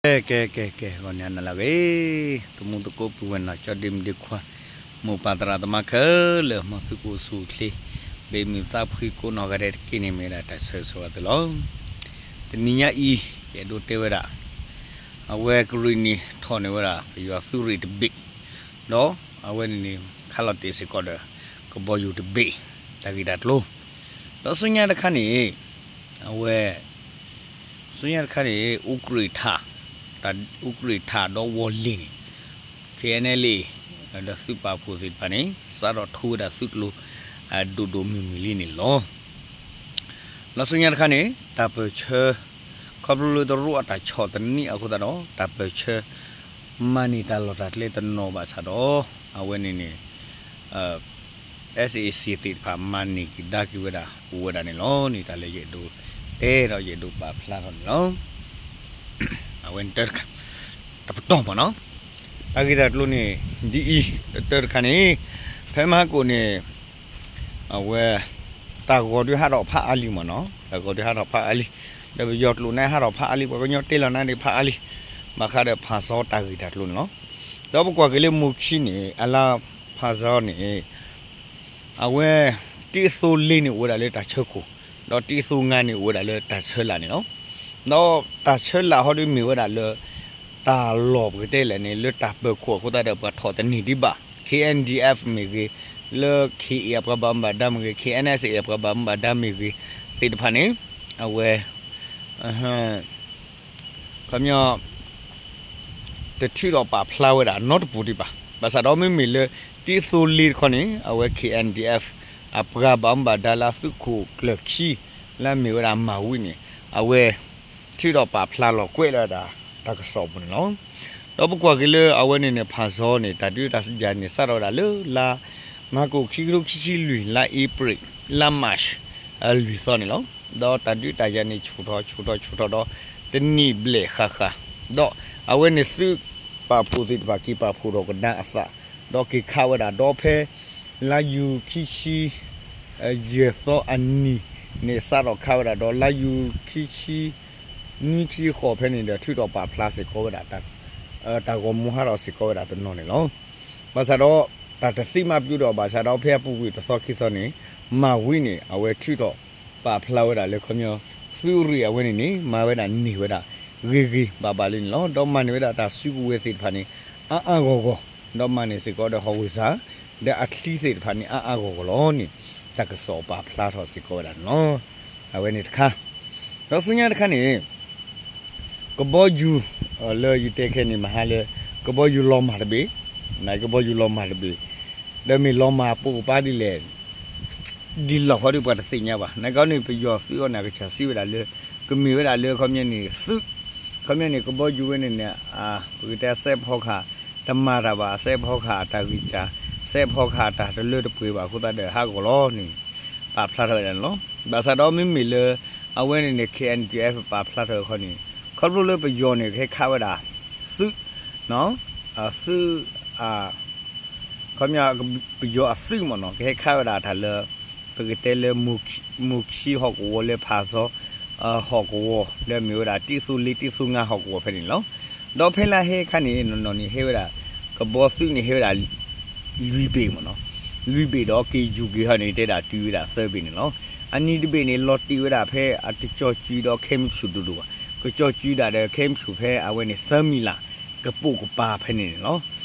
ကဲ ကဲ ကဲ ကဲ ဂီၤန့ၣ်နၤလၢအဂ့ၤ, သမူသကိးပုၢ်ဝဲၢ်နီၢ်ကၠီဒ့မုၣ်ဒ့ခွါ, မိၢ်ပၢ်သရၣ်သမါခဲလၢာ် မ်သုကအိၣ်ဆူၣ်အိၣ်ချ့, ဘၣ်မုာ်သးဖှံကိးနီၢ်ဂၤဒဲးတက့ၢ်န့ၣ် မ့ၢ်ဝဲဒၣ်တၢ်ဆၢဂ့ၤဆၢဝါသုလီၤ. တနံၤညါအံၤ ယအဲၣ်ဒိးတဲဝဲဒၣ် အဝဲကရံၣ်နံၤထီၣ်န့ၢ်ဝဲဒၣ် ပယီၤသုးရ့ၣ်တဘ့ၣ်, ဒီးအဝဲန့ၣ်န့ၣ် ခးလီၤတ့ၢ်စ့ၢ်ကီးဒီး ကဘီယူၤတဘ့ၣ်, တၢ်ဂ့ၢ်တၢ်ကျိၤ, ဒီးဆူညါတခါန့ၣ် အဝဲ ဆူညါတခါန့ၣ် အူကရ့ၣ်ထး, အူကရ့ၣ်ထးဒီးဝီၤလ့ၣ်န့ၣ် ခ့ၣ်အဲၣ်အဲၣ်လ့ၣ် ဒီးသုးပာ်ဖှိၣ်သ့ၣ်တဖၣ်န့ၣ် စးထီၣ်ထိဝဲဒၣ်သုးကျိၤ ဒိၣ်ဒိၣ်မုၢ်မုၢ်လံန့ၣ်လီၤ. လၢဆူညါတခါန့ၣ် တၢ်ပၢၢ်ဆၢ ခီဖျိလၢတရူးအတၢ်ဆီၣ်သနံးအဃိသတးဒီး တၢ်ပၢၢ်ဆၢ မၤန့ၢ်တၢ်လီၢ်တၢ်ကျဲတနီၤဘၣ်ဆၣ်ဒီး အဝဲန့ၣ်န့ၣ် SAC သ့ၣ်တဖၣ်မၤန့ၢ်က့ၤဒါက့ၤဝဲဒၣ် အိၣ်ဝဲဒၣ်န့ၣ်လီၤန့ၣ် တၢ်လၢယအဲၣ်ဒိးတဲဒီးယအဲၣ်ဒိးပာ်ဖျါထီၣ်န့ၣ်လီၤ. အဝဲန့ၣ်တၢ်တခါ တပတီၢ်မ့ၢ်နီၤ, တၢ်ဂ့ၢ်တၢ်ကျိၤန့ၣ် ဒ်အံၤ, တၢ်တခါန့ၣ် ဖဲမဟါကိၣ်န့ၣ် အဝဲ တၢ်ဂီၤဒုးဟးထီၣ်ဖးအါလံမ့ၢ်နီၤ, တၢ်ဂီၤဒုးဟးထီၣ်ဖးအါလံ, ဒီးပယီၤကျိာ်န့ၣ်ဟးထီၣ်ဖးအါလံ, ပှၤကညီတဲလီၤနၤန့ၣ်ဖးအါလံ, ဘၣ်ဃးဒီးဖၣ်စီတၢ်ဂ့ၢ်တၢ်ကျိၤန့ၣ်လီၤ. ဒီးပကွၢ်က့ၤလၢမိၢ်ခံန့ၣ် အလါဖၣ်စီန့ၣ် အဝဲ တံၢ်အသိလ့န့ၣ်အိၣ်ဝဲဒၣ်လၢတၢ်ဆၢခိၣ်, ဒီးတံၢ်အသိငါန့ၣ်အိၣ်ဝဲဒၣ်လၢတၢ်ဆၢလာ်န့ၣ်လီၤ. ဒီးတၢ်ဆၢလာ်ဟီဒုးမ့ၢ်ဝဲဒၣ်လၢ တၢ်လီၢ်ပကတဲလဲၣ်န့ၣ် လၢတၢ်ပၢၤခိၣ်အဃိသတးဒီး ပှၤထီၣ်တန့ၢ်ဒံးဘၣ်, KNDF မ့ၢ်ဂ့ၤ, လၢ K A အပှၤဘၣ်မူဘၣ်ဒါမ့ၢ်ဂ့ၤ, K N S A အပှၤဘၣ်မူဘၣ်ဒါမ့ၢ်ဂ့ၤ သ့ၣ်တဖၣ်န့ၣ် အဝဲ ခီပညီ တထုးထီၣ်ပာ်ဖျါဝဲဒၣ်နီတပူၤဒံးဘၣ်. ဘၣ်ဆၣ်ဒီးမ့မ့ၢ်လၢ တံၢ်အသိလ့တခီန့ၣ် အဝဲ K N D F အပှၤဘၣ်မူဘၣ်ဒါလၢသုးခိၣ်ကျၢၢ်ခံ လၢအမ့ၢ်ဝဲဒၣ်မၤဝံန့ၣ် အဝဲ ထုးထီၣ်ပာ်ဖျါလီၤကွဲးလီၤဝဲဒၣ် တၢ်ကစီၣ်အပူၤန့ၣ်လီၤ. ဒီးပကွၢ်က့ၤလၢအဝဲန့ၣ်န့ၣ် ဖၣ်စီန့ၣ် တၢ်ဒုးတၢ်ယၤန့ၣ် စးထီၣ်ဝဲဒၣ်လၢလါ မၤကိၣ်ခံကထိခံဆံလွံၢ် လါအ့ဖြ့ၣ် လါ March လွံၢ်သီန့ၣ်လီၤ. ဒီးတၢ်ဒုးတၢ်ယၤန့ၣ် ဆူၣ်ထီၣ်ဆူၣ်ထီၣ်ဆူၣ်ထီၣ်ဒီး တနံၣ်ဘျဲၣ်ဃၣ်ဃၣ်, ဒီးအဝဲန့ၣ်သုးပာ်ဖှိၣ်သ့ၣ်တဖၣ် က့ၤပာ်ဖှိၣ်ထီၣ်ကဒါအသး, ဒီးက့ၤခးဝဲဒၣ်ဒီးဖဲ လါယူၤခံဆံ ယဲၢ်သီအနံၤန့ၣ် စးထီၣ်ခးဝဲဒၣ်ဒီး လါယူၤခံဆံ နွံခံဃိးဖဲန့ၣ်ဒီး ထုးထီၣ်ပာ်ဖျါစ့ၢ်ကီးဝဲဒၣ် တၢ်ဂီၤမူဟးထီၣ်စ့ၢ်ကီးဝဲဒၣ်တနီၤန့ၣ်လီၤ. ဘၣ်ဆၣ်ဒီး တၢ်တသ့မၤပျုၤဒီး ဘၣ်ဆၣ်ဒီးဖဲအပူၤကွံာ်တသီခံသီန့ၣ် မၤဝံန့ၣ် အဝဲထုးထီၣ်ပာ်ဖျါဝဲဒၣ်လၢခီပညီ သုးရ့ၣ်အဝဲန့ၣ်န့ၣ် မၤဝဲဒၣ်န့ၢ်ဝဲဒၣ် ဂ့ၤဂ့ၤဘၣ်ဘၣ်လံန့ၣ်လီၤ. ဒီးမၤန့ၢ်ဝဲဒၣ်တၢ်စုကဝဲၤသ့ၣ်တဖၣ်န့ၣ် အါအါဂီၢ်ဂီၢ်, ဒီးမၤန့ၢ်စ့ၢ်ကီးဒီး ဟီၣ်ဝ့ၣ်စၢ် ဒီးအချံသ့ၣ်တဖၣ်န့ၣ် အါအါဂီၢ်ဂီၢ်လီၤန့ၣ် တၢ်ကစီၣ်ပာ်ဖျါထီၣ်စ့ၢ်ကီးဝဲဒၣ်န့ၣ်လီၤ. အဝဲန့ၣ်တခါ, ဒီးဆူညါတခါန့ၣ် ကဘီယူၤ လၢယတဲခဲန့ၣ် မဟါလၢ ကဘီယူၤလီၤမၢ်တဘ့ၣ်, နကဘီယူၤလီၤမၢ်တဘ့ၣ်, ဒီးမ့ၢ်လီၤမၢ်ပိာ်ကပၤဒ်လဲၣ် ဒ်လဲၣ်ဃီဒီးပှၤတသ့ၣ်ညါဘၣ်. နကီန့ၣ် ပယီၤသုးအီၤန့ၣ် အကစၢ်စံးဝဲဒၣ်လၢ ကမ့ၢ်ဝဲဒၣ်လၢခီပညီန့ၣ် သုး, ခီပညီန့ၣ် ကဘီယူၤဝဲန့ၣ်န့ၣ် ပကတဲအစဲးဖီကဟၣ် တမၤတၢ်ဘၣ်, အစဲးဖီကဟၣ်အတၢ်ဂံၢ်စၢ်, စဲးဖီကဟၣ်အတၢ်တလၢတပှဲၤဘၣ်အဃိသတးဒီး ဟးဂီၤလီၤန့ၣ် ပာ်ဖျါထီၣ်ဝဲဒၣ်န့ၣ်လီၤ. ဘၣ်ဆၣ်ဒီးမ့မ့ၢ်လၢ အဝဲန့ၣ်န့ၣ် K N D F ပာ်ဖျါထီၣ်အခီန့ၣ် ခီဖျိလၢပယီၤန့ၣ် ကဟဲခးဝဲဒၣ် သုး, သုး ခီပညီ ပယီၤအသုးမ့ၢ်နီၤ ကဟဲခးဝဲဒၣ်တၢ်လၢ ပကတဲလၢ မိၢ်ခံဟီၣ်ကဝီၤလၢဖၣ်စီ ဟီၣ်ကဝီၤ လၢမ့ၢ်ဝဲဒၣ်တံၢ်အသိလ့တံၢ်အသိငါဟီၣ်ကဝီၤဖဲန့ၣ်လီၤ. ဒီးဖဲလၢဟဲခါန့ၣ် နီၢ်နီၢ်န့ၣ်ဟဲဝဲဒၣ် ကဘီသုးန့ၣ်ဟဲဝဲဒၣ် လွံၢ်ဘ့ၣ်မ့ၢ်နီၤ, လွံၢ်ဘ့ၣ်ဒီးက့ၤယူၤက့ၤဟီန့ၣ် တဲဒၣ်တုၤဝဲဒၣ်သၢဘ့ၣ်န့ၣ်လီၤ. အနံၤတဘ့ၣ်န့ၣ် လီၤတံၢ်ဝဲဒၣ်ဖဲအတကၠီၤစုဒီးခဲမုၢ်ဆူၣ်ဒိၣ်ဒိၣ်ဘၣ်, ကကၠီၤစုဒၣ်ဒီးခဲမုၢ်ဆူၣ်ဖဲအဝဲန့ၣ်သၢမံၤလး ကပိာ်ကပၤဖဲန့ၣ်န့ၣ်လီၤ.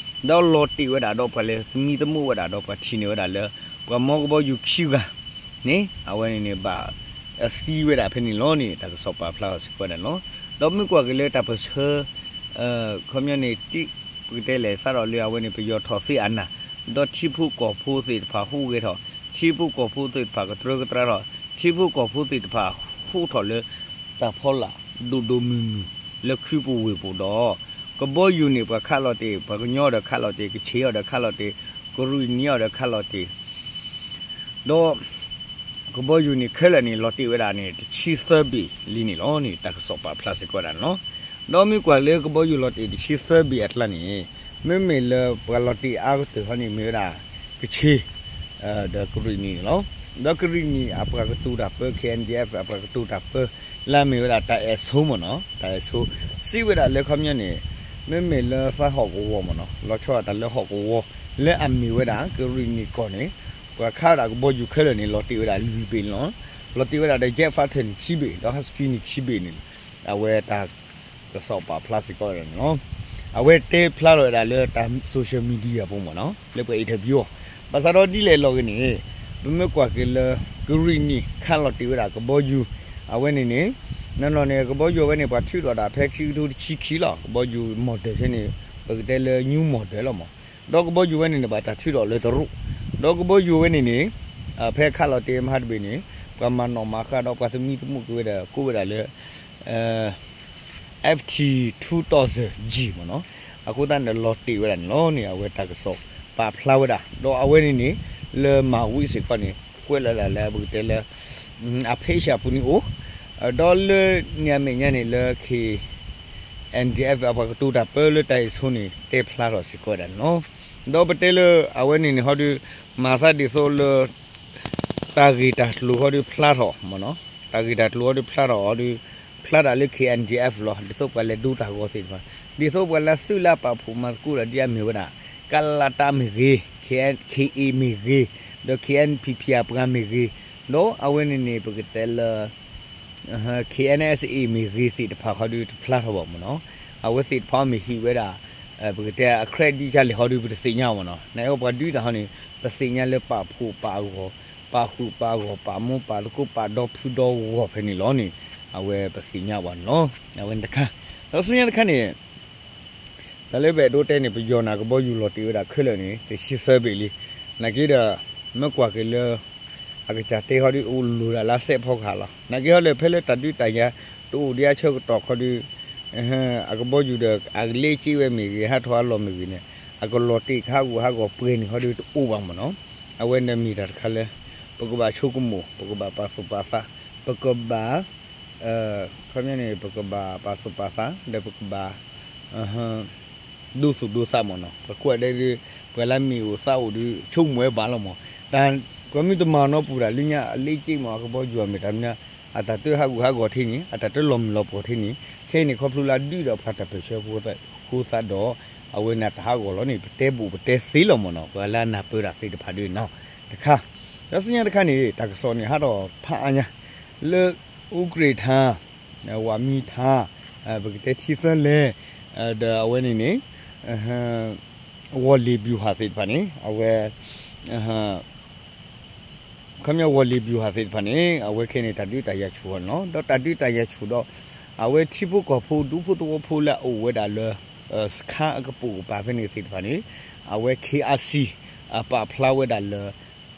ဒီးလီၤတံၢ်ဝဲဒၣ်ဒီးပှၤလဲၤသမံသမိးဝဲဒၣ်ဒီးပှၤထံၣ်န့ၢ်ဝဲဒၣ်လၢ ပှၤမီကဘီယူၤခံဂၤန့ၣ် အဝဲန့ၣ်န့ၣ် ဘၣ်သံဝဲဒၣ်ဖဲန့ၣ်လီၤန့ၣ် တၢ်ကစီၣ်ပာ်ဖျါထီၣ်စ့ၢ်ကီးဝဲဒၣ်န့ၣ်လီၤ. ဒီးမ့ၢ်ကွၢ်က့ၤလၢတၢ်ပၢၢ်ဆၢ ခီပညီန့ၣ် တံၢ် ပကတဲလဲၣ် စးထီၣ်လၢအဝဲန့ၣ် ပယီၤထီၣ်သ့အနၢ် ဒီးထံဖိကီၢ်ဖိသ့ၣ်တဖၣ်ဟူးဂဲၤထီၣ်, ထံဖိကီၢ်ဖိသ့ၣ်တဖၣ်ကတြၢကတြါထီၣ်, ထံဖိကီၢ်ဖိသ့ၣ်တဖၣ်ဟူးထီၣ်လၢ တၢ်ဖီလာ်ဒိၣ်ဒိၣ်မုၢ်မုၢ် လၢခုပူၤဝ့ၢ်ပူၤဒီး ကဘီယူၤန့ၣ် ပှၤခးလီၤတ့ၢ်, ပှၤကညီအီၤဒီးခးလီၤတ့ၢ်, ကခ့ၣ်အီၤဒီးခးလီၤတ့ၢ်, ကရံၣ်နံၤအီၤဒီးခးလီၤတ့ၢ် ဒီး ကဘီယူၤန့ၣ်ခဲလၢာ်န့ၣ် လီၤတ့ၢ်ဝဲဒၣ်န့ၣ် တဆံသၢဘ့ၣ်လံန့ၣ်လီၤန့ၣ် တၢ်ကစီၣ်ပာ်ဖျါစ့ၢ်ကီးဝဲဒၣ်န့ၣ်လီၤ. ဒီးမ့ၢ်ကွၢ်လၢကဘီယူၤလီၤတ့ၢ်တဆံသၢဘ့ၣ်အကျါန့ၣ် မ့မ့ၢ်လၢပှၤလီၤတ့ၢ်အါကတၢၢ်ဟီန့ၣ် မ့ၢ်ဝဲဒၣ် ကခ့ၣ် ဒီးကရံၣ်နံၤန့ၣ်လီၤ. ဒီးကရံၣ်နံၤအပှၤကတိၤတၢ်ပၢ K N D F အပှၤကတိၤတၢ်ပၢ လၢအမ့ၢ်ဝဲဒၣ်တၢ်အဲၣ်ဆိမ့ၢ်နီၤ, တၢ်အဲၣ်ဆိ စံးဝဲဒၣ်လၢခီပညီန့ၣ် မ့မ့ၢ်လၢသးဟီၣ်ကဝီၤမ့ၢ်နီၤ လီၤဆီဒၣ်တၢ်လၢဟီၣ်ကဝီၤ လၢအမ့ၢ်ဝဲဒၣ် ကရံၣ်နံၣ်ကီၢ်န့ၣ် ပှၤခးဒၣ်ကဘီယူၤခဲလၢာ်န့ၣ် လီၤတ့ၢ်ဝဲဒၣ်လွံၢ်ဘ့ၣ်န့ၣ်လီၤ. လီၤတ့ၢ်ဝဲဒၣ်ဒီး jet fighter န့ၣ်ခံဘ့ၣ် ဒီး ဟးစကံန့ၣ်ခံဘ့ၣ်န့ၣ် အဝဲတၢ်ကစီၣ်ပာ်ဖျါစ့ၢ်ကီးဝဲဒၣ်န့ၣ်လီၤ. အဝဲတဲဖျါထီၣ်ဝဲဒၣ်လၢတၢ် social media ပူၤမ့ၢ်နီၤ လၢပှၤ interview အီၤ ဘၣ်ဆၣ်ဒီးဒ်လဲၣ်လီၤဂ့ၤန့ၣ် ပမ့ၢ်ကွၢ်က့ၤလၢ ကရံၣ်နံၣ်ခးလီၤတ့ၢ်ဝဲဒၣ်ကဘီယူၤ အဝဲန့ၣ်န့ၣ် နီၢ်နီၢ်န့ၣ် ကဘီယူၤအဝဲန့ၣ် ပှၤထုးထီၣ်ဒၣ်ဖဲခံကထိတဆံခံလီၤ. ကဘီယူၤ model ဆဲန့ၣ် ပကတဲလၢ new model လီၤမး ဒီးကဘီယူၤဝဲန့ၣ်န့ၣ် ဘၣ်တၢ်ထုးထီၣ်လၢတရူး ဒီးကဘီယူၤဝဲန့ၣ်န့ၣ် ဖဲခးလီၤတ့ၢ်မဟါတဘ့ၣ်န့ၣ် ပှၤမၤနီၣ်မၤဃါဒီးပှၤသမံသမိးက့ၤဝဲဒၣ် ကိးဝဲဒၣ်လၢ F T two thousand G မ့ၢ်နီၤ. အဃိသတးန့ၣ် လီၤတ့ၢ်ဝဲဒၣ်န့ၣ်လီၤန့ၣ် အဝဲတၢ်ကစီၣ်ပာ်ဖျါဝဲဒၣ် ဒီးအဝဲန့ၣ်န့ၣ် လၢမၤဝံစ့ၢ်ကီးန့ၣ် ကွဲးလီၤဒၣ်လၢပကတဲလၢ အ page အပူၤန့ၣ်အိၣ် ဒီးလၢန့ၣ်အမဲာ်ညါန့ၣ်လၢ K N D F အပှၤကတိၤတၢ်ပၢလၢတၢ်အံၤဆိန့ၣ် တဲဖျါထီၣ်စ့ၢ်ကီးဝဲဒၣ်န့ၣ်လီၤ. ဒီးပတဲလၢအဝဲန့ၣ်န့ၣ်ဟီဒုး မၤသးဒ်သိးလၢ တၢ်ဂ့ၢ်တၢ်ကျိၤဟီဒုးဖျါထီၣ်မ့ၢ်နီၤ တၢ်ဂ့ၢ်တၢ်ကျိၤဟီဒုးဖျါထီၣ်အီၤဒုး ဖျါဒၣ်လၢ K N D F လီၤ. ဒ်သိးပှၤလဲၤဒိတၢ်ဂီၤသ့ၣ်တဖၣ် ဒ်သိးပှၤလၢသုးလၢအပာ်ဖှိၣ်မၤသကိးဒီးဒ်အမ့ၢ်ဝဲဒၣ် ကလတၢ်မ့ၢ်ဂ့ၤ K A မ့ၢ်ဂ့ၤ ဒီး K N P P အပှၤမ့ၢ်ဂ့ၤ ဒီးအဝဲန့ၣ်န့ၣ် ပကတဲလၢ K N S A မ့ၢ်ဂ့ၤသ့ၣ်တဖၣ်ဃီဒုး တဖျါထီၣ်ဘၣ်မ့ၢ်နီၤ. အဝဲသ့ၣ်တဖၣ်မ့ၢ်ဟံးဝဲဒၣ် ပကတဲအ credit ဒ်လဲၣ်ဟီဒုး ပတသ့ၣ်ညါမ့ၢ်နီၤ. နအဝဲပှၤဒုးတၢ်ဟီန့ၣ် ပသ့ၣ်ညါလၢပာ်ဖှိၣ်ပာ်ဂီၢ် ပာ်ဃုာ်ပာ်ဂီၢ် ပာ်မူပာ်သကိး ပာ်ဒီဖုဒီဂီၢ်ဖဲန့ၣ်လီၤန့ၣ် အဝဲပသ့ၣ်ညါဘၣ်န့ၣ်လီၤ. အဝဲန့ၣ်တခါ ဒီးဆူညါတခါန့ၣ် တၢ်လၢပအဲၣ်ဒိးတဲန့ၣ် ပယီၤန့ၣ်ကဘီယူၤလီၤတ့ၢ်ဝဲဒၣ်ခဲလၢာ်န့ၣ် တဆံသၢဘ့ၣ်လံ. နာ်က့ဒီး မ့ၢ်ကွၢ်က့ၤလၢ အကစၢ်တဲဟီဒုး အိၣ်လိၤဒၣ်လၢစဲးဖီကဟၣ်လီၤ. နာ်က့ဟီလၢဖဲလၢတၢ်ဒုးတၢ်ယၤ တအိၣ်ဒံးအဆၢကတီၢ်ခီဒုး အကဘီယူၤဒီး အကလဲၤစ့ဝဲမ့ၢ်ဂ့ၤ ဟးထီၣ်အလီၢ်မ့ၢ်ဂ့ၤန့ၣ် အကလီၤတ့ၢ်ကဟးဂူာ်ဟးဂီၤပှဲၤန့ၣ်ဟီဒုးတအိၣ်ဘၣ်မ့ၢ်နီၤ. အဝဲန့ၣ်မ့ၢ်တၢ်တခါလၢ ပကဘၣ်ဆိကမိၣ် ပကဘၣ်ပာ်သူၣ်ပာ်သး ပကဘၣ် ခီပညီန့ၣ် ပကဘၣ်ပာ်သူၣ်ပာ်သး ဒီးပကဘၣ် ဒိသူၣ်ဒိသးမ့ၢ်နီၤ. ပကွၢ်ဒဲဒုး ပှၤလၢမ့ၢ်အိၣ်သးအိၣ်ဒုး ဆိကမိၣ်ဝဲဘၣ်လီၤမ့ၢ်. တၢ်ပှၤမ့ၢ်တမၤနီၣ်ပူၤတၢ်လၢညါ အလ့စ့မ့ၢ်အကဘီယူၤအမ့ၢ်တၢ်မနုၤ အတၢ်တဟးဂူာ်ဟးဂီၤထဲန့ၣ် အတၢ်တလီၤမုၢ်လီၤပှီၢ်ထဲန့ၣ် ခဲအံၤန့ၣ် ခီဖျိလၢအဒုးဒီးပှၤတၢ်ပၢၢ်ဆၢဖိသးဒီး အဝဲန့ၣ်တၢ်ဟးဂီၤလီၤန့ၣ် ပတဲဘူးပတဲသ့လီၤမ့ၢ်နီၤ. ပှၤလၢအနၢ်ပၢၢ်တၢ်သ့ၣ်တဖၣ်ဒုးနီၤ တခါ ဒီးဆူညါတခါန့ၣ် တၢ်ကစီၣ်န့ၣ် ဟးထီၣ်ဖးအါညါ လၢ အူကြ့ၣ်ထါ ဝၤမံထါ ပကတဲထံသၢလဲၣ် ဒီးအဝဲန့ၣ်န့ၣ် ဝီၢ်လ့ၤဘျူးဟၣ်သ့ၣ်တဖၣ်န့ၣ် အဝဲ ခီပညီဝီၢ်လ့ၤဘျူးဟၣ်သ့ၣ်တဖၣ်န့ၣ် အဝဲခဲအံၤန့ၣ် တၢ်ဒုးတၢ်ယၤဆူၣ်အီၤန့ၣ်လီၤ. ဒီးတၢ်ဒုးတၢ်ယၤဆူၣ်ဒီး အဝဲထံဖိကီၢ်ဖိ ဒူဖိသဝီဖိလၢအအိၣ်ဝဲဒၣ်လၢ စခါအကပိာ်ကပၤဖဲန့ၣ်သ့ၣ်တဖၣ်န့ၣ် အဝဲ K R C အပာ်ဖျါဝဲဒၣ်လၢ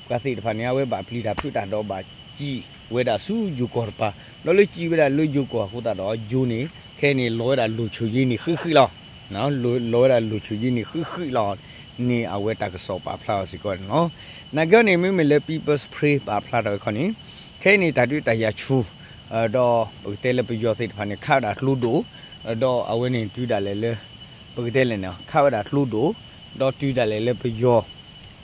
ပှၤသ့ၣ်တဖၣ်န့ၣ် အဝဲဘၣ်ပျံၤတၢ်ဖုးတၢ်ဒီးဘၣ်စံၣ်ဝဲဒၣ်ဆူယိၤကီၢ်တပၤ ဒီးလၢစံၣ်ဝဲဒၣ်လၢယိၤကီၢ်အဃိသတးဒီး ယိၤန့ၣ် ခဲအံၤန့ၣ် လီၤဝဲဒၣ်လိာ်ဆိၣ်ယ့န့ၣ်ဃံးဃံးလီၤ. လီၤဝဲဒၣ်လိာ်ဆိၣ်ယ့န့ၣ်ဃံးဃံးလီၤ န့ၣ်အဝဲတၢ်ကစီၣ်ပာ်ဖျါအီၤစ့ၢ်ကီးန့ၣ်လီၤ. နာ်က့န့ၣ် မ့မ့ၢ်လၢ People's Spring ပာ်ဖျါထီၣ်အခီန့ၣ် ခဲအံၤန့ၣ် တၢ်ဒုးတၢ်ယၤဆူၣ် ဒီးပကတဲလၢပယီၤသ့ၣ်တဖၣ်န့ၣ် ခးဝဲဒၣ်ကျိဒိၣ် ဒီးအဝဲန့ၣ်တုၤဒၣ်လဲာ်လၢ ပကတဲလဲၣ်န့ၣ် ခးဝဲဒၣ်ကျိဒိၣ် ဒီးတုၤဒၣ်လဲာ်လၢပယီၤ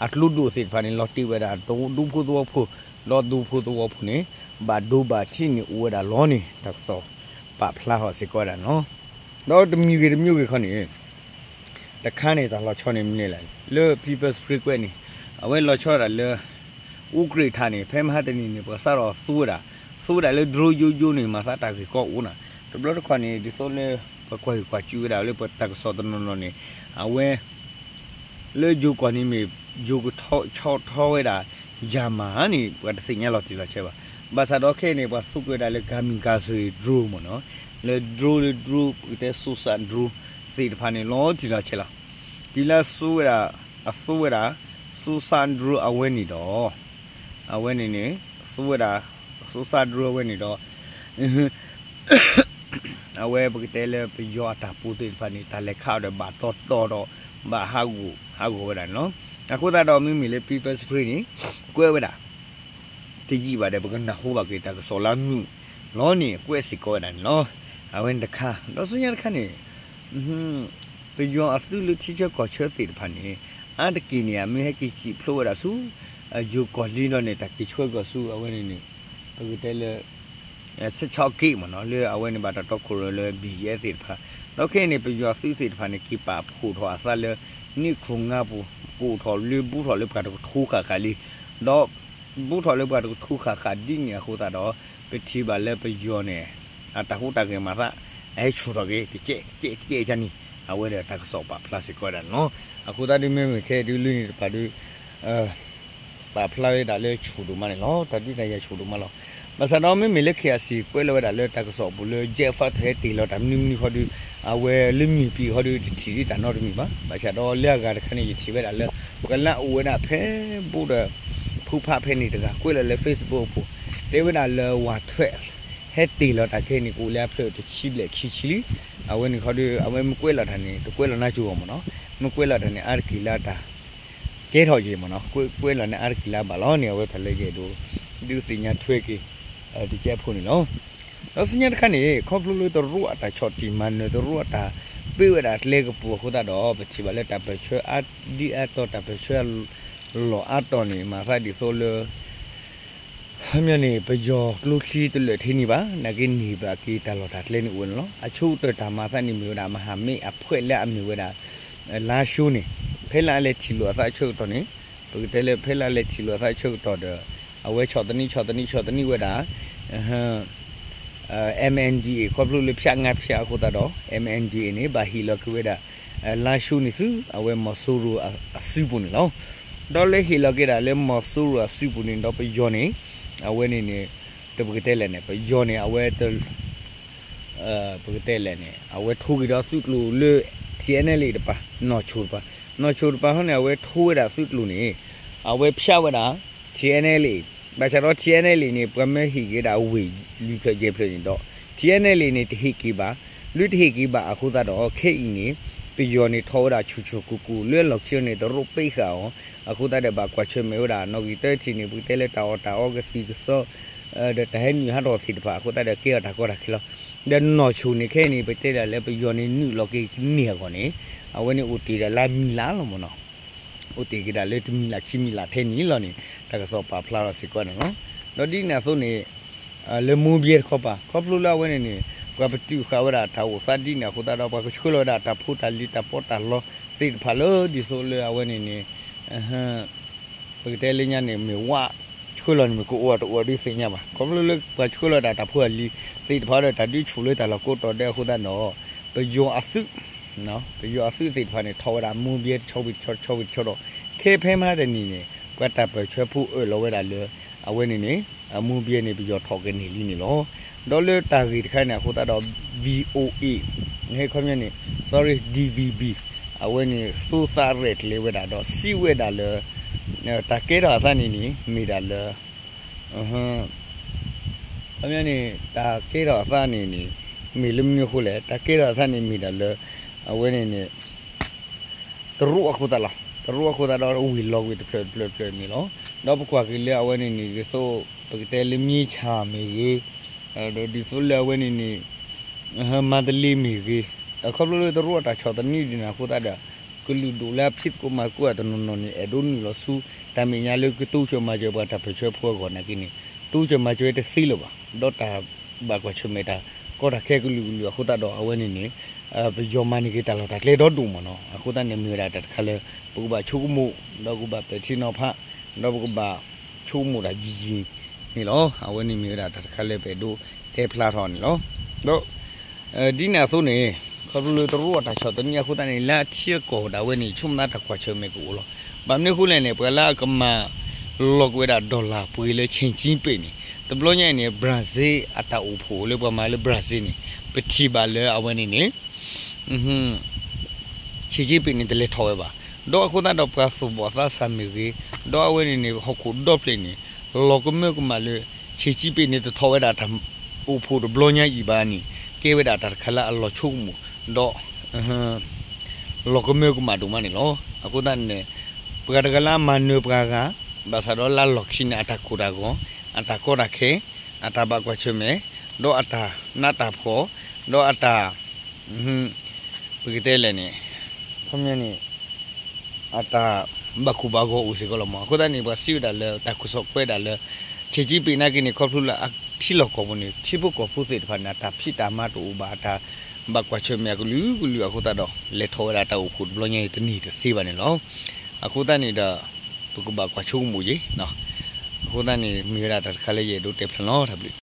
အကျိဒိၣ်သ့ၣ်တဖၣ်န့ၣ် လီၤတ့ၢ်ဝဲဒၣ်ဒူဖိသဝီဖိ ဒီးဒူဖိသဝီဖိန့ၣ် ဘၣ်ဒိဘၣ်ထံးန့ၣ်အိၣ်ဝဲဒၣ်လီၤန့ၣ် တၢ်ကစီၣ်ပာ်ဖျါထီၣ်စ့ၢ်ကီးဝဲဒၣ်န့ၣ်လီၤ. ဒီးတမံၤဂ့ၤတမံၤဂ့ၤခီန့ၣ် တခါန့ၣ် တၢ်လီၤဆီန့ၣ်မနုၤလဲၣ် လၢ People's Spring ကွဲးန့ၣ် အဝဲလီၤဆီဒၣ်လၢ အူကြ့ၣ်ထါန့ၣ် ဖဲမဟါတနံၤန့ၣ် ပှၤစးထီၣ်သူဝဲဒၣ် သူဝဲဒၣ်လၢ drone ယိယိန့ၣ် မၤသးတၢ်ဂ့ၢ်ကီအိၣ်နၤ တဘျီတခီၣ်န့ၣ် ဒ်သိးလၢ ပှၤကွၢ်ဟံၣ်ကွၢ်စူၣ်ဝဲဒၣ်လၢပတၢ်ကစီၣ်တနီၤနီၤန့ၣ် အဝဲ လၢယိၤကီၢ်န့ၣ်မ့ၢ် ယိၤကဆီထီဝဲဒၣ် Jammer န့ၣ် ပှၤတသ့ၣ်ညါလီၤတံၢ်လီၤဆဲးဘၣ်. ဘၣ်ဆၣ်ဒီးခဲအံၤန့ၣ် ပှၤသူကွဲးဒၣ်လၢ kamikaze drone မ့ၢ်နီၤ လၢ drone လၢ drone ပကတဲ suicide drone သ့ၣ်တဖၣ်န့ၣ် လီၤတံၢ်လီၤဆဲးလီၤ. တုၤလၢအသူဝဲဒၣ် အသူဝဲဒၣ် suicide drone အဝဲန့ၣ်ဒီး အဝဲန့ၣ်န့ၣ် သူဝဲဒၣ် suicide drone အဝဲန့ၣ်ဒီး အဝဲပကတဲလၢပယီၤအတၢ်ပူၤသ့ၣ်တဖၣ်န့ၣ် တၢ်လဲၤခးအီၤဒီးဘၣ်တီတီဒီး ဘၣ်ဟးဂူာ်ဟးဂီၤဝဲဒၣ်န့ၣ်လီၤ. အဃိသတးဒီးမ့မ့ၢ်လၢ People's Spring န့ၣ် ကွဲးဝဲဒၣ် တယံာ်ဘၣ်ဒီး ပကနၢ်ဟူဘၣ်က့ၤတၢ်ကစီၣ်လၢအမုာ်လီၤန့ၣ် ကွဲးစ့ၢ်ကီးဝဲဒၣ်န့ၣ်လီၤ. အဝဲန့ၣ်တခါ ဒီးဆူညါတခါန့ၣ် ပယီၤအသုးလၢထံဆၢကီၢ်ဆၢသ့ၣ်တဖၣ်န့ၣ် အါတက့ၢ်န့ၣ် အမ့ၢ်ဟဲက့ၤစံၣ်ဖျိးဝဲဒၣ်ဆူ ယိၤကီၢ်လံဒီးန့ၣ် တၢ်က့ၤဆှၢကီၢ်ဆူ အဝဲန့ၣ်န့ၣ် ပကတဲလၢ ဆဲးဆီးက့ၣ်မ့ၢ်နီၤ လၢအဝဲန့ၣ်ဘၣ်တၢ်တီခိၣ်ရိၣ်လၢ ဘံၣ်ယဲၢ်သ့ၣ်တဖၣ် ဒီးခဲအံၤန့ၣ် ပယီၤသုးသ့ၣ်တဖၣ်န့ၣ် က့ၤပာ်ဖှိၣ်ထီၣ်အသးလၢ နံၣ်ခိၣ်ငါပူၤ အိၣ်ထီၣ်လၢ ဘူးထီၣ်လၢပှၤတကထိဃၣ်ဃၣ်လံ, ဒီး ဘူးထီၣ်လၢပှၤတကထိဃၣ်ဃၣ်ဒ်န့ၣ်အဃိသတးဒီး ပထံၣ်ဘၣ်လၢပယီၤန့ၣ် အတၢ်ဟူးတၢ်ဂဲၤမၤသး အဟဲဆူၣ်ထီၣ်က့ၤ တကဲးတကဲးတကဲးန့ၣ် အဝဲဒီးတၢ်ကစီၣ်ပာ်ဖျါစ့ၢ်ကီးဝဲဒၣ်န့ၣ်လီၤ. အဃိသတးဒုးမ့မ့ၢ်ခဲအံၤဒုးလၢန့ၣ်တပၤဒုး ပာ်ဖျါဝဲဒၣ်လၢဆူၣ်ဒိၣ်မးန့ၣ်လီၤ. တၢ်ဒုးတၢ်ယၤဆူၣ်ဒိၣ်မးလီၤ. ဘၣ်ဆၣ်ဒီးမ့မ့ၢ်လၢ KIC ကွဲးလီၤဝဲဒၣ်လၢတၢ်ကစီၣ်အပူၤလၢ Jet Fighter ဟဲတ့ၢ်လီၤတၢ်မနုၤမနုၤဃီဒုး အဝဲလၢမံၤပံၤဃီဒုး တထံၣ်ဒံးတၢ်နီတမံၤဘၣ်. ဘၣ်ဆၣ်ဒီးလၢအဂၤတခါန့ၣ် ယထံၣ်ဝဲဒၣ်လၢ ပှၤလၢအအိၣ်ဝဲဒၣ်ဖဲဘူးဒီး ဖုဖးဖဲန့ၣ်တဂၤ ကွဲးလီၤလၢ Facebook အပူၤ တဲဝဲဒၣ်လၢ ဝးထွဲး ဟဲတ့ၢ်လီၤတၢ်ခဲအံၤန့ၣ် ကအိၣ်လၢအဖျၢၣ်တဆံဘျဲၣ်ခံဆံလံ. အဝဲန့ၣ်ဃီဒုး အဝဲမ့ၢ်ကွဲးလီၤတၢ်န့ၣ် တကွဲးလီၤနါစိၤအဂီၢ်မ့ၢ်နီၤ. မ့ၢ်ကွဲးလီၤတၢ်န့ၣ် အါတက့ၢ်လၢအတၢ် ကဲထီၣ်က့ၤမ့ၢ်နီၤ. ကွဲး ကွဲးလီၤန့ၣ် အါတက့ၢ်လၢအဘၣ်လီၤန့ၣ် အဝဲတၢ်လၢယအဲၣ်ဒိး ဒုးသ့ၣ်ညါထွဲက့ၤ တကဲးဖိန့ၣ်လီၤ. ဒီးဆူညါတခါန့ၣ် ခီဖျိလၢတရူးအတၢ်ဆီၣ်တံၢ်မၤနၢၤ တရူးအတၢ်ပ့းဝဲဒၣ်ကျဲကပူၤအဃိသတးဒီး ပထံၣ်ဘၣ်လၢတၢ်ပၢၢ်ဆၢအါဒံအါတီၤ တၢ်ပၢၢ်ဆၢအလီၢ်အါတီၤန့ၣ် မၤသးဒ်သိးလၢ ခီပညီန့ၣ် ပယီၤကျိချံတလၢာ်ထဲန့ၣ်ဘၣ် နာ်က့န့ၢ်ဘၣ်က့ၤတၢ်လီၢ်တၢ်ကျဲန့ၣ်အိၣ်ဝဲန့ၣ်လီၤ. အဆိကတၢၢ်တၢ်မၤသးန့ၣ်မ့ၢ်ဝဲဒၣ် မဟာမိတ်အဖွဲ့ လၢအမ့ၢ်ဝဲဒၣ် လါၡိန့ၣ် ဖဲလၢအလဲၤထံၣ်လိာ်အသးအဆၢကတီၢ်န့ၣ် ပကတဲလၢဖဲလၢအလဲၤထံၣ်လိာ်အသးအဆၢကတီၢ်ဒီး အဝဲဆီၣ်သနံး ဆီၣ်သနံး ဆီၣ်သနံးဝဲဒၣ် MNDAA ခီဖျိလၢဖၠးငါးဖၠးအဃိသတးဒီး MNDAA န့ၣ် ဘၣ်ဟ့ၣ်လီၤက့ၤဝဲဒၣ် လါၡိန့ၣ်ဆူ အဝဲမီၤစိရိၤအစုပူၤန့ၣ်လီၤ. ဒီးလၢဟ့ၣ်လီၤက့ၤဒၣ်လၢမီၤစိရိၤအစုပူၤန့ၣ်ဒီးပယီၤန့ၣ် အဝဲန့ၣ်န့ၣ် တပကတဲလဲၣ်န့ၣ် ပယီၤန့ၣ် အဝဲတ ပကတဲလဲၣ်န့ၣ် အဝဲထိၣ်က့ၤဒီးသုးကျိၤလၢ TNLA တပၤ နီၢ်ဆိၣ်တပၤ နီၢ်ဆိၣ်တပၤဟီန့ၣ် အဝဲထိၣ်ဝဲဒၣ်သုးကျိၤန့ၣ် အဝဲဖၠးဝဲဒၣ် TNLA ဘၣ်ဆၣ်ဒီး TNLA န့ၣ် ပှၤမၢဟ့ၣ်က့ၤဒၣ်ဝ့ၢ်လွံၢ်ဖျၢၣ်ယဲၢ်ဖျၢၣ်န့ၣ်ဒီး TNLA န့ၣ် တဟ့ၣ်က့ၤဘၣ် လၢတဟ့ၣ်က့ၤဘၣ်အဃိသတးဒီး ခဲအံၤန့ၣ် ပယီၤန့ၣ်ထီၣ်ဝဲဒၣ်ဆူၣ်ဆူၣ်ကိၢ်ကိၢ်လၢအလီၢ်ခံန့ၣ် တရူးပ့းဃာ်အီၤ အဃိသတးဒီးဘၣ်ကွၢ်ဆၢၣ်မဲာ်ဝဲဒၣ် နီၣ်ဂံၢ်တထံၣ်န့ၣ် ပကတဲလၢတၢ်အီၣ်တၢ်အီကသံၣ်ကသီ ဒီးတၢ်ဟဲနုာ်ဟးထီၣ်သ့ၣ်တဖၣ်အဃိသတးဒီးကဲထီၣ်တၢ်ကီတၢ်ခဲလီၤ. ဒီးနီၢ်ဆိၣ်န့ၣ်ခဲအံၤန့ၣ် ပတဲဒၣ်လၢပယီၤန့ၣ်နုာ်လီၤက့ၤကန့ၢ်အဂီၢ်န့ၣ် အဝဲန့ၣ်အိၣ်တ့ၢ်ဒၣ်လၢမံၤလၢ်လီၤမ့ၢ်နီၤ အိၣ်တ့ၢ်က့ၤဒၣ်လၢတမံၤလၢ်ခံမံၤလၢ်ထဲန့ၣ်လီၤန့ၣ် တၢ်ကစီၣ်ပာ်ဖျါထီၣ်စ့ၢ်ကီးန့ၣ်လီၤ. ဒီးဒ်န့ၣ်အသိးန့ၣ် လၢမိၢ်ဘဲတခီပၤ ခီဖျိလၢအဝဲန့ၣ်န့ၣ် ပှၤပတုာ်ဃာ်ဝဲဒၣ်တၢ်အိၣ်သးဒ်န့ၣ်အဃိသတးဒီး ပှၤကဆှၢလီၤဝဲဒၣ်တၢ်ဖိတၢ်လံၤတၢ်ပီးတၢ်လီသ့ၣ်တဖၣ်လၢဒ်သိးလၢအဝဲန့ၣ်န့ၣ် ပကတဲလၢညါန့ၣ် မ့ၢ်ဝးဆှၢလီၤန့ၣ် မ့ၢ်ကအိၣ်တအိၣ်ဒုးသ့ၣ်ညါဘၣ်. ခီဖျိလၢပှၤဆှၢလီၤဝဲဒၣ်တၢ်ဖိတၢ်လံၤသ့ၣ်တဖၣ်ဒီး တၢ်ဒုးဆူၣ်လၢတၢ်လီၢ်ကိးတီၤဒဲးအဃိသတးဒီး ပယီၤအသုး ပယီၤအသုးသ့ၣ်တဖၣ်န့ၣ် ထီၣ်ဝဲဒၣ်မိၢ်ဘဲတဆီဝံၤတဆီ တဆီဝံၤတဆီဒီး ခဲဖဲမဟါတနံၤန့ၣ် ပှၤတၢ်ပၢၢ်ဆၢဖိအၢၣ်လီၤဝဲဒၣ်လၢ အဝဲန့ၣ်န့ၣ် အမိၢ်ဘဲန့ၣ် ပယီၤထီၣ်ကန့ၢ်လံန့ၣ်လီၤ. ဒီးလၢတၢ်ဂ့ၢ်တခါန့ၣ်အဃိသတးဒီး VOA ဟဲခီပညီန့ၣ် sorry DVB အဝဲန့ၣ် သူသးရဲၣ်ကျဲၤဝဲဒၣ်ဒီးစံးဝဲဒၣ်လၢ တၢ်ကဲထီၣ်အသးန့ၣ်န့ၣ် မ့ၢ်ဒၣ်လၢ ခီပညီန့ၣ် တၢ်ကဲထီၣ်အသးန့ၣ်န့ၣ် မ့ၢ်လၢမနုၤအဃိလဲၣ်, တၢ်ကဲထီၣ်အသးန့ၣ်မ့ၢ်ဒၣ်လၢ အဝဲန့ၣ်န့ၣ် တရူးအဃိသတးလီၤ. တရူးအဃိသတးဒီးဝ့ၢ်လီၤဝ့ၢ်တဖျၢၣ်တဖျၢၣ်တဖျၢၣ်န့ၣ်လီၤ. ဒီးပကွၢ်က့ၤလၢအဝဲန့ၣ်န့ၣ် ဒ်သိး ပကတဲလၢမ့ၢ်ဆၣ်မ့ၢ်ဂ့ၤ, ဒီးဒ်သိးလၢအဝဲန့ၣ်န့ၣ် မၤတလ့မ့ၢ်ဂ့ၤ, အခီဖျိလၢတရူးအတၢ်ဆီၣ်သနံးဒ်န့ၣ်အဃိသတးဒီး ကလုာ်ဒူၣ်လၢအဖံးသကိးမၤသကိးအတနီၤနီၤန့ၣ် အဲၣ်ဒိးနုာ်လီၤဆူ တၢ်မဲာ်ညါလၢကတိစၢၤမၤစၢၤပှၤတၢ်ပၢၢ်ဆၢဖိအဂီၢ်နာ်က့န့ၣ် တိစၢၤမၤစၢၤတသ့လၢၤဘၣ်. ဒီးတၢ်ဘၣ်ကွၢ်ဆၢၣ်မဲာ်တၢ်ကီတၢ်ခဲကလုာ်ကလုာ်အဃိသတးဒီး အဝဲန့ၣ်န့ၣ် ပယီၤမၤန့ၢ်က့ၤတၢ်လီၢ်တၢ်ကျဲဒီဒိၣ်မ့ၢ်နီၤ. အဃိသတးန့ၣ် မ့ၢ်ဝဲဒၣ်တၢ်တခါလၢ ပကဘၣ်ဆိကမိၣ် ဒီးကဘၣ်ပဲာ်ထံနီၤဖး ဒီးပကဘၣ်ဆိကမိၣ်တၢ်ယံာ်ယံာ်န့ၣ်လီၤ. အဝဲန့ၣ်မ့ၢ်ဝဲဒၣ်တၢ်တခါလၢပအဲၣ်ဒိးတဲဖျါထီၣ်န့ၣ်လီၤ. ဒီး ဒ်န့ၣ်အသိးန့ၣ် ခီဖျိလၢတရူးအတၢ်ဆီၣ်သနံးအဃိသတးန့ၣ် လၢအထံအကီၢ်ဒၣ်ဝဲန့ၣ် ဆိကမိၣ်တၢ်ကွၢ်ဆၢၣ်မဲာ်ကအိၣ်လီၤ. ဘၣ်မနုၤအဃိလဲၣ်န့ၣ် ပှၤလၢအကမၤလီၤကွံာ်ဝဲဒၣ် dollar ပှ့ၤလၢ ဆဲးကၠံပ့းန့ၣ် တဘျီညါအံၤန့ၣ် Brazil အတၢ်အိၣ်ဖှိၣ်လၢပှၤမၤလၢ Brazil န့ၣ် ပထံၣ်ဘၣ်လၢအဝဲန့ၣ်န့ၣ် ဆဲးကၠံပ့းန့ၣ် တလဲၤထီၣ်ဝဲဘၣ်. ဒီးအဃိသတးဒီးပှၤသူၣ်ဘီၣ်သးစၢ်မ့ၢ်ဂ့ၤ, ဒီးအဝဲန့ၣ်န့ၣ် ဟီၣ်ခိၣ်ဒီဖျၢၣ်န့ၣ် လီၤကမၢကမၣ်လၢ ဆဲးကၠံပ့းန့ၣ် တထီၣ်ဝဲဒၣ်တၢ်အိၣ်ဖှိၣ်တဘျီညါအံၤဘၣ်န့ၣ် ကဲဝဲဒၣ်တၢ်တခါလၢအလီၤဆိကမိၣ်, ဒီး လီၤကမၢကမၣ်ဒိၣ်မးန့ၣ်လီၤ. အဃိသတးန့ၣ် ပှၤတဂၤလၢအမၤနၢၤပှၤဂၤ ဘၣ်ဆၣ်ဒီးလၢအလီၢ်ခံန့ၣ် အတၢ်ကိၢ်တၢ်ဂီၤ, အတၢ်ကီတၢ်ခဲ, အတၢ်ဘၣ်ကွၢ်ဆၢၣ်မဲာ်, ဒီးအတၢ်နးတၢ်ဖှီၣ်, ဒီးအတၢ် ပကတဲလဲၣ်န့ၣ် ခီပညီန့ၣ် အတၢ်ဘၣ်ကိၢ်ဘၣ်ဂီၤအိၣ်စ့ၢ်ကီးလီၤမး. အဃိသတးန့ၣ် ပှၤစံးဝဲဒၣ်လၢတၢ်ကစီၣ်ကွဲးဒၣ်လၢ ဆဲးကၠံပ့းနာ်က့န့ၣ် ခီဖျိလၢအထံလီၢ်ကီၢ်ပူၤန့ၣ် ထံဖိကီၢ်ဖိသ့ၣ်တဖၣ်န့ၣ် အတၢ်ဖံးတၢ်မၤတအိၣ်ဘၣ်, အတၢ် ဘၣ်ကွၢ်ဆၢၣ်မဲာ်အကလုာ်ကလုာ်အဃိသတးဒီး လဲၤထီၣ်ဝဲဒၣ်တၢ်အိၣ်ဖှိၣ်တဘျီညါအံၤတန့ၢ်တသ့ဘၣ်န့ၣ်လီၤ. အဃိသတးန့ၣ်ဒီး ပကဘၣ်ကွၢ်ဆိကမိၣ်က့ၤ, အဃိသတးန့ၣ် မ့ၢ်ဝဲဒၣ်တၢ်တခါလၢယအဲၣ်ဒိးတဲဖျါလီၤ တၢ်ဘျုး